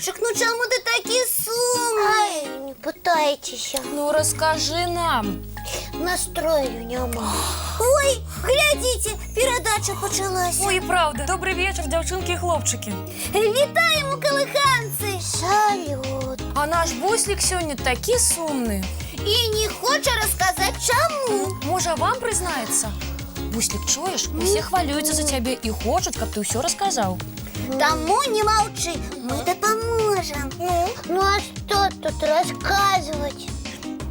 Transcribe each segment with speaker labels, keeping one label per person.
Speaker 1: Буслічак, ну чаму ты такі сумны?
Speaker 2: Ай, не пытайцеся.
Speaker 3: Ну раскажы нам.
Speaker 2: Настрою няма.
Speaker 1: Ой, глядзіце, перадача пачалася.
Speaker 3: Ой, і праўда. Добры вечар, дзяўчынкі і хлопчыкі.
Speaker 1: Вітаем у Калыханцы.
Speaker 2: Салют.
Speaker 3: А наш Буслік сёння такі сумны.
Speaker 1: І не хоча расказаць чаму.
Speaker 3: Можа, вам прызнаецца? Буслік, чуеш? Усе хвалююцца за цябе і хочуць, каб ты ўсё расказаў.
Speaker 1: Таму не маўчы, мы дапаможам.
Speaker 2: Ну а што тут расказваць?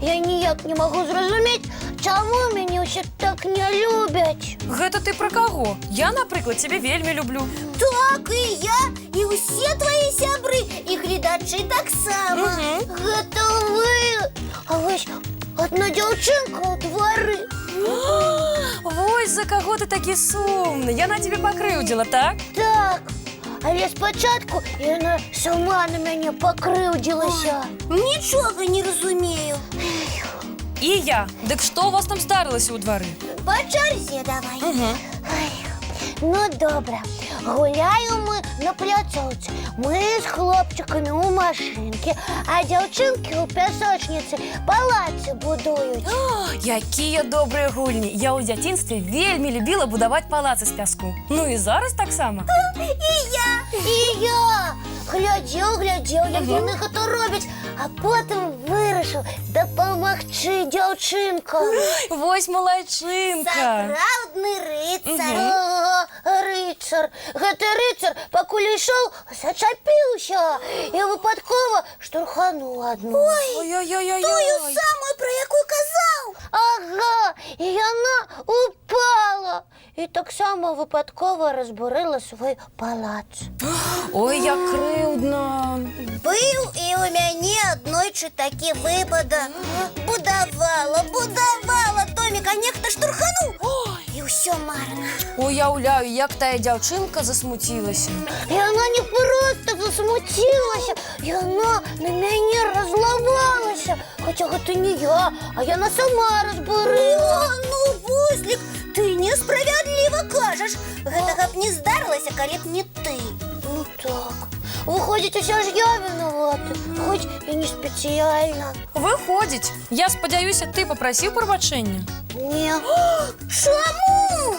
Speaker 2: Я ніяк не магу зразумець, чаму мяне ўсе так не любяць.
Speaker 3: Гэта ты пра каго? Я, напрыклад, цябе вельмі люблю.
Speaker 1: Так, і я, і ўсе твае сябры, і гледачы таксама.
Speaker 2: Гэта вы. А вось адна дзяўчынка ў двары.
Speaker 3: Вось за каго ты такі сумны. Яна цябе пакрыўдзіла, так?
Speaker 2: Так. Але спачатку яна сама на мяне пакрыўдзілася.
Speaker 1: Нічога не разумею.
Speaker 3: І я. Дык што ў вас там здарылася ў двары?
Speaker 1: Па чарзе давай.
Speaker 2: Ай, ну добра, гуляем мы на пляцоўцы. Мы з хлопчыкамі ў машынкі, а дзяўчынкі ў пясочніцы палацы будуюць.
Speaker 3: Якія добрыя гульні! Я ў дзяцінстве вельмі любіла будаваць палацы з пяску. Ну і зараз таксама.
Speaker 1: І я.
Speaker 2: І я глядзеў, глядзеў, як яны гэта робяць, а потым вырашыў дапамагчы дзяўчынкам.
Speaker 3: Вось малайчынка.
Speaker 1: Сапраўдны рыцар.
Speaker 2: Ага, рыцар. Гэты рыцар, пакуль ішоў, зачапіўся і выпадкова штурхануў адну.
Speaker 3: Ой-ой-ой-ой.
Speaker 1: Тую самую, пра якую казаў.
Speaker 2: Ага, і яна упала. І таксама выпадкова разбурыла свой палац.
Speaker 3: Ой, як крыўдна.
Speaker 1: Быў і ў мяне аднойчы такі выпадак. Будавала, будавала домік, а нехта штурхануў. І ўсё марна.
Speaker 3: Уяўляю, як тая дзяўчынка засмуцілася.
Speaker 2: Яна не проста засмуцілася, яна на мяне раззлавалася. Хаця гэта не я, а яна сама разбурыла.
Speaker 1: О, ну, Буслік, ты несправядліва кажаш. Гэтага б не здарылася, калі б не ты.
Speaker 2: Ну так. Выходзіць, уся ж я вінаваты, хоць і не спецыяльна.
Speaker 3: Выходзіць. Я спадзяюся, ты папрасіў прабачэння.
Speaker 2: Не.
Speaker 1: Чаму?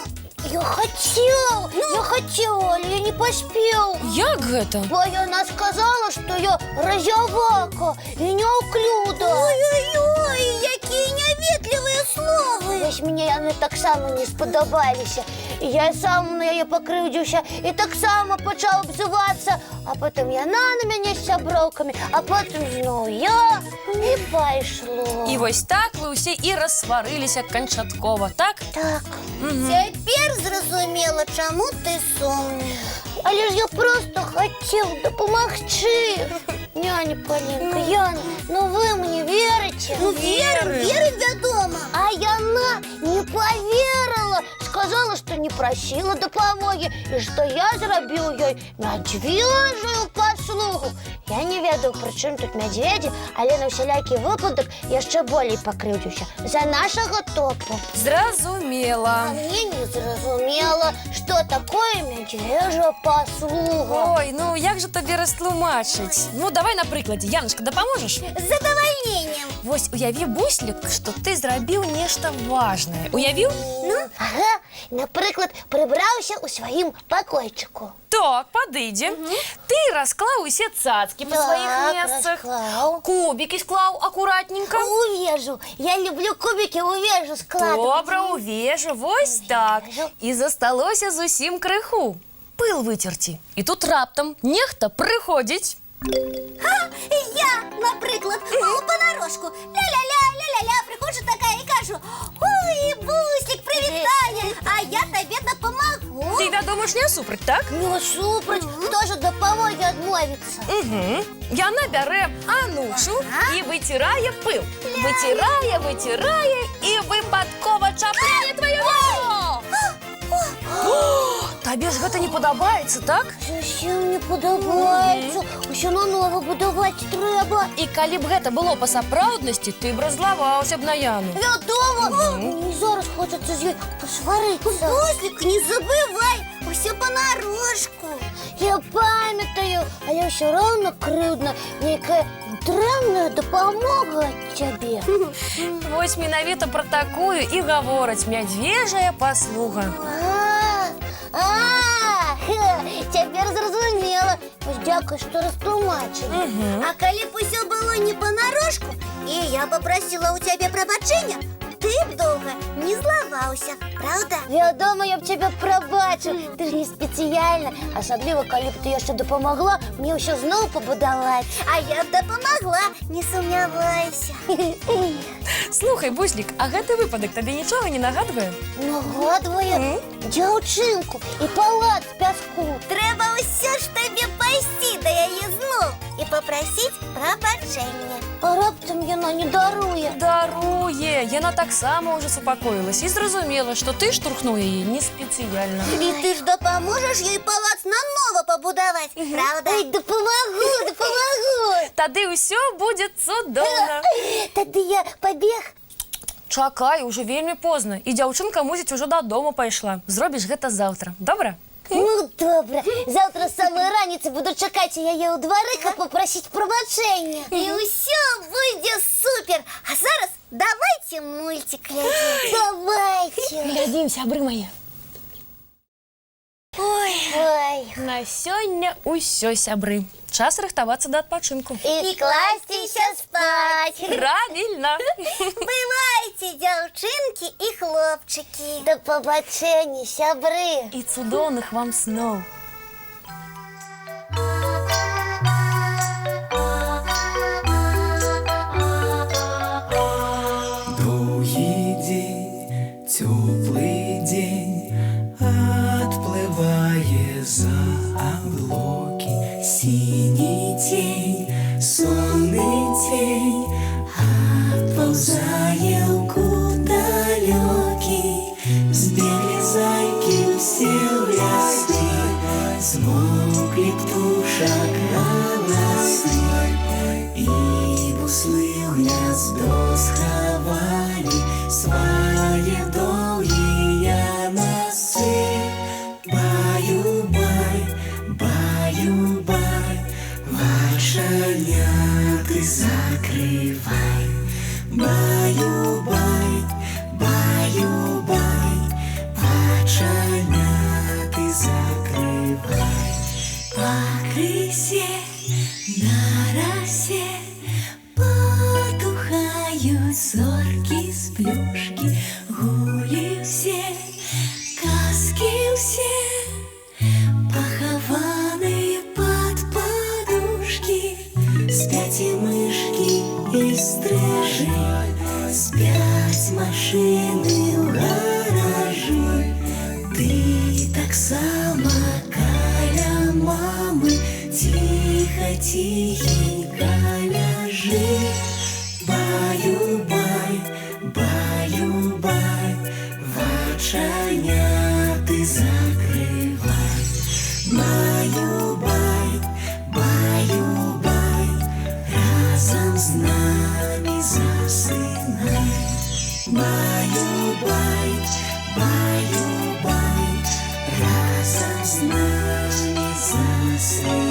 Speaker 2: Я хацеў, але я не паспеў.
Speaker 3: Як гэта?
Speaker 2: Бо яна сказала, што я разявака і няўклюда.
Speaker 1: Ой-ой-ой, якія няветлівыя словы.
Speaker 2: Вось мне яны таксама не спадабаліся. І я сам на яе пакрыўдзіўся і таксама пачаў абзывацца. А потым яна на мяне з сяброўкамі, а потым зноў я, і пайшло.
Speaker 3: І вось так вы ўсе і рассварыліся канчаткова, так?
Speaker 2: Так.
Speaker 1: Цяпер зразумела, чаму ты сумны.
Speaker 2: Але ж я проста хацеў дапамагчы. Няня Палінка, Яна, ну вы мне верыце?
Speaker 1: Ну верым, верым, вядома.
Speaker 2: А яна не паверыла, сказала, што не прасіла дапамогі і што я зрабіў ёй мядзвежую паслугу. Я не ведаю, пры чым тут мядзведзі, але на ўсялякі выпадак яшчэ болей пакрыўдзіўся за нашага топу.
Speaker 3: Зразумела.
Speaker 2: А мне не зразумела, што такое мядзвежая паслуга.
Speaker 3: Ой, ну як жа табе растлумачыць? Ну, давай на прыкладзе. Яначка, дапаможаш?
Speaker 1: З задавальненнем.
Speaker 3: Вось уяві, Буслік, што ты зрабіў нешта важнае. Уявіў?
Speaker 2: Ну, ага, напрыклад, прыбраўся ў сваім пакойчыку.
Speaker 3: Так, падыдзе. Ты расклаў усе цацкі па сваіх
Speaker 2: Так,
Speaker 3: месцах.
Speaker 2: расклаў.
Speaker 3: Кубікі склаў акуратненька.
Speaker 2: У вежу. Я люблю кубікі ў вежу складваць.
Speaker 3: Добра, у вежу, вось так.
Speaker 2: Вежу.
Speaker 3: І засталося зусім крыху. Пыл выцерці. І тут раптам нехта прыходзіць.
Speaker 1: Я, напрыклад, понарошку. Ля-ля-ля, ля-ля-ля, прыходжу такая і кажу: «Ой, Буслік, прывітанне, а я табе дапамагу».
Speaker 3: Ты, вядома ж, не супраць, так?
Speaker 2: Не супраць, хто ж ад дапамогі адмовіцца?
Speaker 3: Угу. Яна бярэ анучу і выцірае пыл. Выцірае, выцірае і выпадкова чапляе тваё вядро. О, табе ж гэта не падабаецца, так?
Speaker 2: Зусім не падабаецца. Усё нанова будаваць трэба.
Speaker 3: І калі б гэта было па сапраўднасці, ты б раззлаваўся б на Яну.
Speaker 2: Вядома, мне зараз хочацца з ёй пасварыцца.
Speaker 1: Буслік, не забывай, усё понарошку.
Speaker 2: Я памятаю, але ўсё роўна крыўдна, нейкая дрэнная дапамога ад цябе.
Speaker 3: Вось менавіта пра такую і гаворыць мядзвежая паслуга.
Speaker 2: А, цяпер зразумела. Вось дзякуй, што растлумачылі.
Speaker 1: А калі б усё было не панарошку, і я папрасіла ў цябе прабачэння, ты б доўга не злаваўся, праўда?
Speaker 2: Вядома, я б цябе прабачыў. Ты ж не спецыяльна, асабліва калі б ты яшчэ дапамагла мне ўсё зноў пабудаваць.
Speaker 1: А я б дапамагла, не сумнявайся.
Speaker 3: Слухай, Буслік, а гэты выпадак табе нічога не нагадвае?
Speaker 2: Нагадвае дзяўчынку і палац з пяску.
Speaker 1: Трэба ўсё ж табе пайсці да яе зноў і папрасіць прабачэння.
Speaker 2: А раптам яна не даруе.
Speaker 3: Даруе! Яна таксама ўжо супакоілась і зразумела, што ты штурхнуў яе не спецыяльна.
Speaker 1: І ты ж дапаможаш ёй палац нанова пабудаваць, праўда?
Speaker 2: Ой, дапамагу, дапамагу.
Speaker 3: Тады ўсё будзе цудоўна.
Speaker 2: Тады я пабег.
Speaker 3: Чакай, ужо вельмі позна, і дзяўчынка, мусіць, ужо дадому пайшла. Зробіш гэта заўтра. Добра?
Speaker 2: Ну, добра. Заўтра з самай раніцы буду чакаць яе ў двары, каб папрасіць прабачэння.
Speaker 1: І ўсё будзе супер. А зараз давайце мульцік глядзець.
Speaker 2: Давайце.
Speaker 3: Глядзім, сябры мае.
Speaker 1: Ой.
Speaker 2: Ой.
Speaker 3: На сёння ўсё, сябры. Час рыхтавацца да адпачынку.
Speaker 1: І класціся спаць.
Speaker 3: Правільна.
Speaker 1: Бывайце, дзяўчынкі і хлопчыкі.
Speaker 2: Да пабачэння, сябры.
Speaker 3: І цудоўных вам сноў.
Speaker 4: Доўгі дзень, цёплы дзень адплывае за аблокі. Сіні цень, сонны цень адпаўзае ў кут далёкі. Збеглі зайкі ўсе ў лясы, змоўклі птушак галасы. І буслы ў гняздо схавалі свае доўгія насы. Баю-бай, баю-бай, вачаняты закрывай. Баю-бай, баю-бай, вачаняты закрывай. Пакрысе на расе потухаюць зоркі сплюшкі, гулі ўсе, казкі ўсе, пахаваныя пад падушкі. Спяць і мышкі, і стрыжы, спяць машыны ў гаражы. Ты таксама каля мамы ціха, ціхенька ляжы. Баю-бай, баю-бай, вачаняты закрывай. Баю-бай, баю-бай, разам з намі засынай. Баю-бай, баю-бай, разам з намі засынай.